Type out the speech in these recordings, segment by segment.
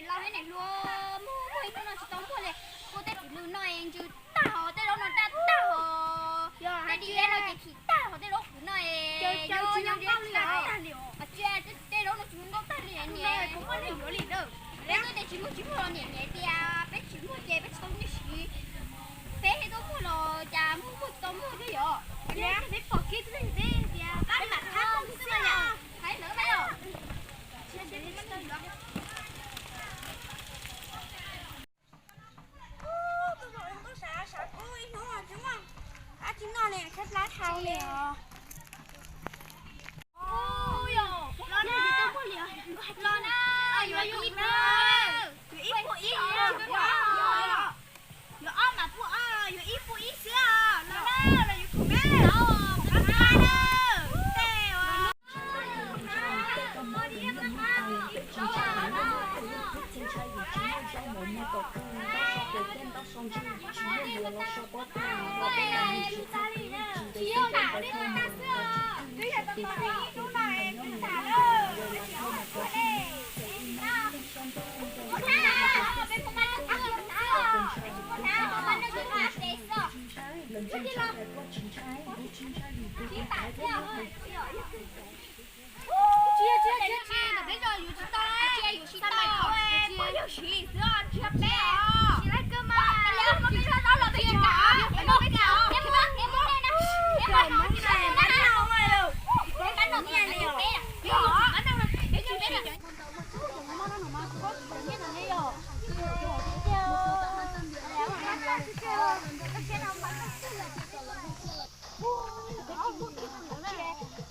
Los hais niam hluas, muaj muaj ib hnub no tsis tau muaj li. Kuv tej txiv lws no es ntsws tag hos, tej zaub no daj tag hos, tej di no ces thim tag hos, tej zaub qhwv no es tsis, tej zaub no tsis zoo nkauj tag li niam. Peb twb tias tsis muaj tsis muaj los niam niam tias peb tsis muaj ces peb tsis tau nyiaj siv. Peb thiaj tau muaj los cas muaj muaj tsis tau muaj thiab yom. Peb pom kev peb tias peb mam thab xwb yom. Hais lawv mas yom. Ub, tuaj zaum no tuaj sav sav kub ib hnub tsis muaj dab tsi noj li, tshaib plab dhau li os. Los na, los na, yuav ib puas ib, yuav ob mas puas ob, yuav ib puas ib xwb os. Los na, los yuav khoom na, khoom qab qab na.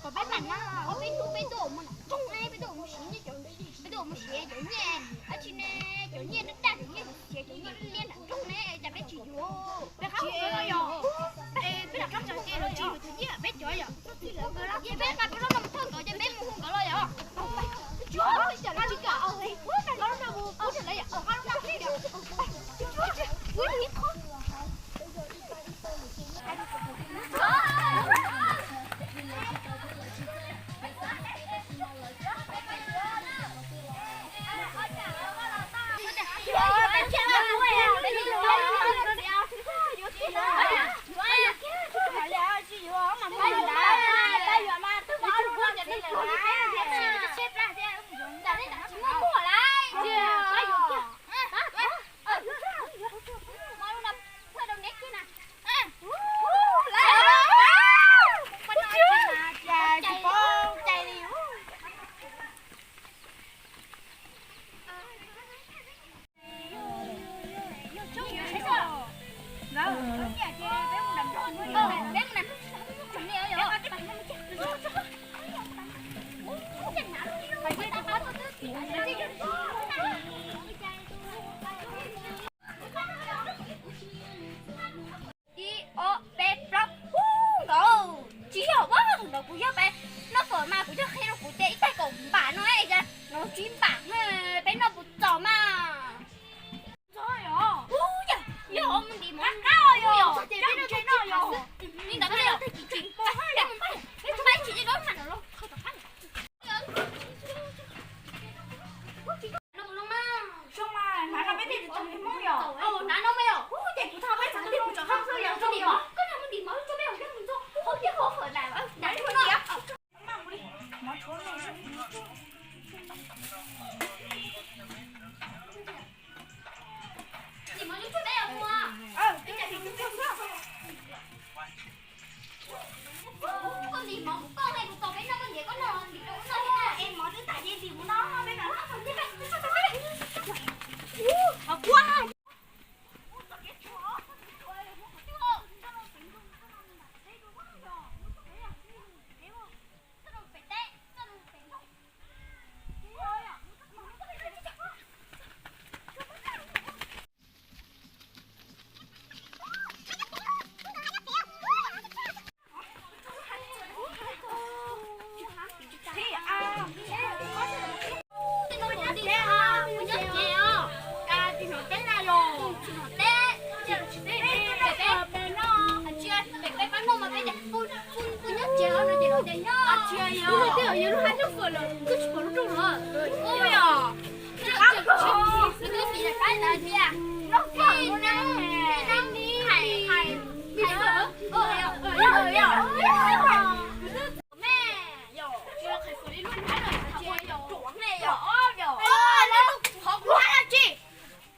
Tej Kom peb mam na, peb hnub peb tuaj mus nram nroog ne, peb tuaj mus siv nyiaj, peb tuaj mus siv cov nyiaj, dab tsi ne, cov nyiaj daj daj, cov nyiaj siav, cov nyiaj liab nram nroog ne, cas peb tsis yuav? Peb qab hauv no yog, peb rov qab txog ces los tsis yuav cov nyiaj peb cov yom. Ces peb nqa cov zaub no mus thawj nkawd ces peb mus hu nkawd los yom. Tsis kam, tsis kam, ua lub no mus pub rau lawv yom, ua lub no pub yom. Ib ob peb plaub, ub, nkawd tsis yog, ub, nkawd kuv yog peb noj fawm mas kuv yog qhia rau kuv tias ib tais kaum npam no es cas no tsib npam, peb noj puas txaus mas. Ub, yog, yog mus ntim mov qab yog, yog, yog, yog, yog, yog, yog, yog, yog,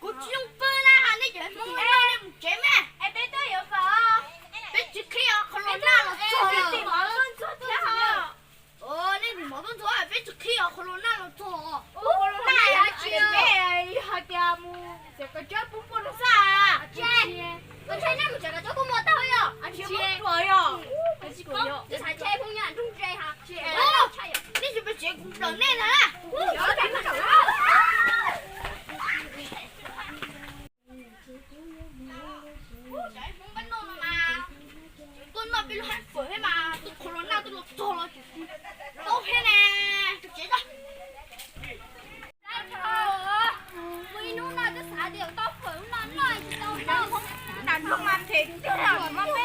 Kuv tsis zoo pw na, nej cov Hmoob no nej mus tsev mas. Peb tsis qhib os, corona los txog. Nej tus mov tuaj ntxuav, peb tsis qhib os, corona los txog. Hais tias mus tsev kav tsob pub pua rau xwb. Koj tsheb nej mus tsev kav tsob pub muag tau yom? Tsis muag yom. Tsis muag yom. Tsis hais tsheb phooj ywg nroog tse ha. Nej tsis peb tsev kuv nplawm nej ntag na. Tuaj noj peb lub hab fawm thiab mas tus corona twb los txog los tsis tau thiab ne. Mus tsev tso. Mus ib hnub no twb xav tias tau fawm no noj tsis tau noj. Nas nrog mas them tiag.